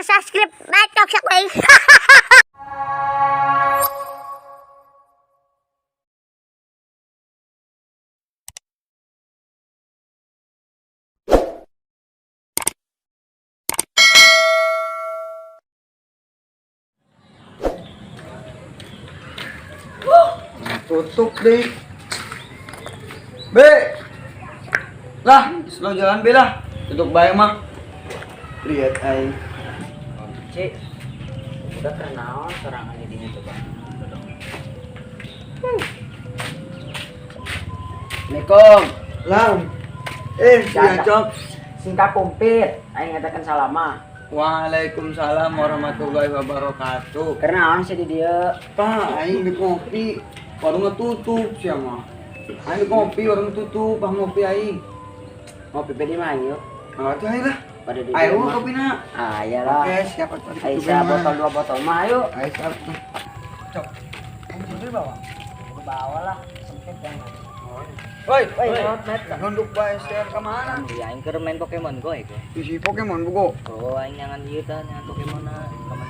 to subscribe. Bye, talk sa way. Tutup deh. B. Lah, slow jalan B lah. Tutup bae mah. Lihat aing. Cik, udah kenaon sorangan di dinya coba. Assalamualaikum. Lah. Eh, si Acop. Singkat kumpit, aing ngatakan salama. Waalaikumsalam warahmatullahi wabarakatuh. Kenaon sih di dieu? Pak, aing di kopi, warungnya tutup sia mah. Aing di kopi, warungnya tutup, bah ngopi aing. Ngopi pe di mana yuk? Nah, tuh aing lah. Pada di Ayo dieu mah. kopi na. Ah, iyalah. Oke, siap atuh. Aisyah botol dua botol mah ayo. Ayo siap tuh. Cok. Kamu bawa? Bawa lah, sempit jangan. Woi, Woi, met. nunduk bae share ke mana? Iya, aing keur main Pokemon Go ieu. Isi Pokemon buku. Oh, aing nyangan ieu tah, nyangan Pokemon na. Kamana?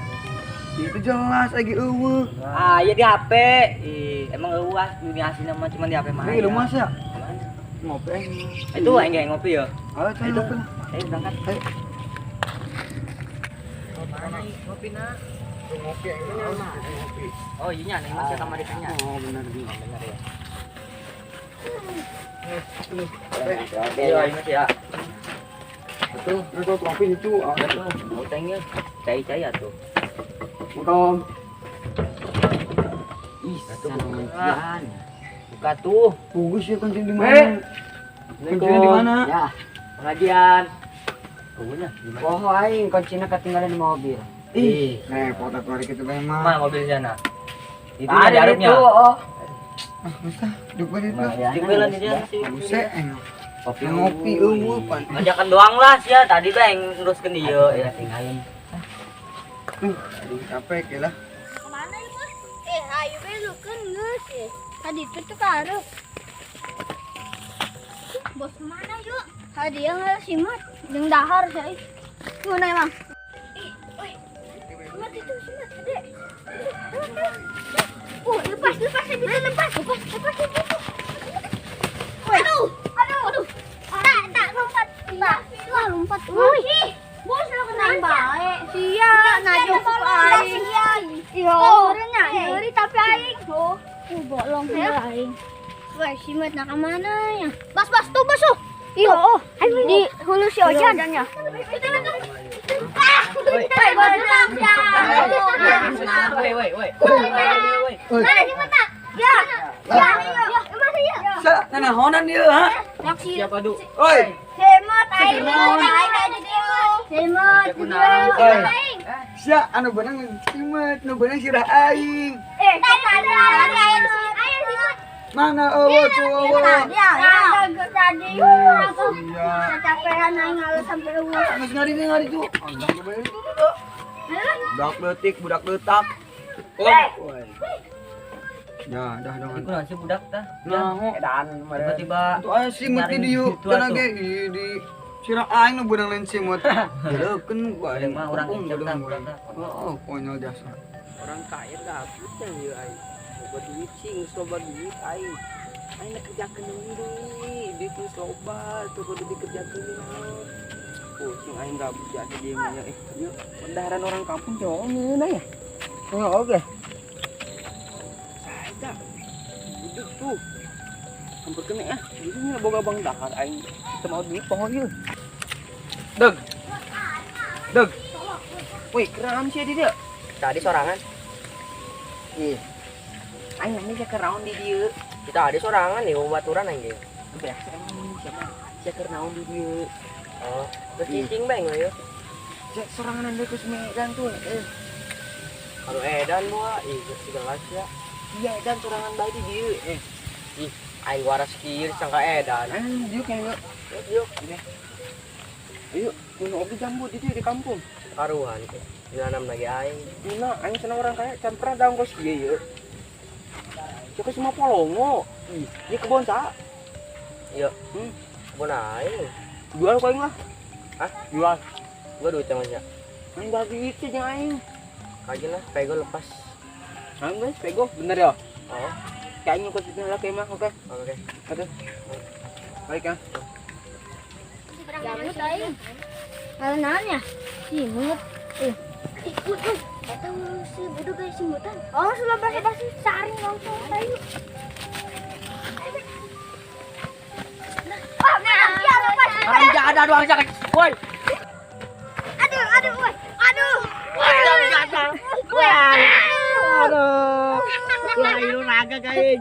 Itu jelas lagi eueuh. Ah, iya di HP. Ih, emang eueuh dunia asli mah cuma di HP mah. Ini lu mas ya? Kemana? Ngopi aing. Itu aing ge ngopi ya. Ayo tuh ngopi lah. Ayo berangkat. Ayo. Mana ngopi na? Ngopi aing ngopi. Oh, iya nya, masih kamar ditanya. Oh, benar juga. Benar ya. Oke, Iya, aing masih ya. Betul, itu kopi itu. Ah, Betul. Mau tanya cai-cai atuh. Kom. Ih, sana Buka tuh. Bagus ya kuncin di mana? Kuncinya di mana? Ya, Pengajian. Puguhnya di mana? poho aing kuncinya ketinggalan di mobil. Ih, repot atuh hari kitu bae mah. Mana mobilnya na? Itu Ada ada harupnya. itu, oh. Ah, geus ah, duk bae itu. Di belan dia sih. Buset aing. Kopi Ngopi eueuh pan. Ngajakan doang lah sia tadi bae yang nguruskeun ieu ya. Tinggalin. Aduh, capek ya lah. Kemana ya, Bos? Eh, ayo be lu kan geus eh. Tadi itu tuh karup. Bos kemana yuk? Tadi yang nggak simat, jeung dahar saya. Mana emang? Eh, oi. Simat itu simat, gede. Oh, lepas, lepas, itu lepas, lepas, lepas itu. Aduh, aduh, aduh. Tak, tak lompat, tak. Wah, lompat. Wih, bos lu kena bae. Sia, najong ku aing. Iya, orangnya nyeri tapi aing. Oh, bolong ya aing. Wah, simat nak kemana ya? Bas, bas, tuh bas tuh. Iya, oh, di hulu si Ojan. Ah, woi, Woi, woi, woi. Oi. Mana simat tak? Ya, ya, ya, mana ya? Sa, nanahonan ieu ha? Siapa du? Oi. Semut aing, aing semut, aing. Sia anu beunang simet, nu beunang sirah aing. Eh, tadi ada aing simut. Mana eueuh tuh eueuh. Tadi, ya, tadi. Sia. Kecapean aing ngalah sampai eueuh. Geus ngari ngari tuh. Budak leutik, budak leutak. Woi. Ya, dah dah. Iku naon sih budak tah? Nah, ho. Edan Tiba-tiba Itu aya simet di dieu. Itu Cenah atuh. ge di sirah aing nu beunang lain simut. Leukeun bae. Mah urang incer tah, budak tah. Oh, konyol jasa. Orang kaya gabut ya ieu aing. Loba duit sih, geus loba duit aing. Aing nak kerjakeun deui, duit geus loba tuh kudu dikerjakeun naon. Pusing aing gabut ya di dieu nya eh. Ieu bendaharan orang kampung jauh ngeunah ya. Oh, oke. Saya duduk tuh. Hampir kena ah. Jadi nya boga bang dahar aing teu mau duit poho ieu. Deg. Deg. Wih, keram sih dia. Tadi sorangan. Ih. Aing nanya sia keur naon di dieu. Kita ada sorangan nih, baturan aing ge. Biasa emang siapa? Sia keur naon di dieu. Oh, terus cicing bae ya. Sia sorangan deui ke Medan tuh. Eh, Kalau edan mah ih geus jelas ya. iya edan sorangan bae di dieu. Eh, Ih, aing waras kieu sangka edan. aing dieu kayak Yuk, ayo, mun oge jambu di dieu di kampung. karuan teh. Dinanam lagi aing. Dina, aing senang orang kaya can pernah daun kos kieu ieu. Sia ke semua polongo. Ih, ieu kebon saha? Iya. Kebon aing. Jual ku aing lah. Hah? Jual. Gua duit sama sia. Aing bagi duit sih jeung aing. Kagak lah, pego lepas. Aing guys, pego bener ya? Oh, Kayak aing nyokot duitnya lah kayak mah, oke. oke. Aduh. Baik ya. Jamut aing. Kalau naon ya? Simut. Eh. Ih, uy, uy. Eta si bodoh guys simutan. Oh, sudah basa-basi saring langsung ayo. Oh, nah, ya lepas. Haram jadah doang jangan. Woi. Aduh, aduh, woi. Aduh. Woi. Aduh. Wah, lu naga kain.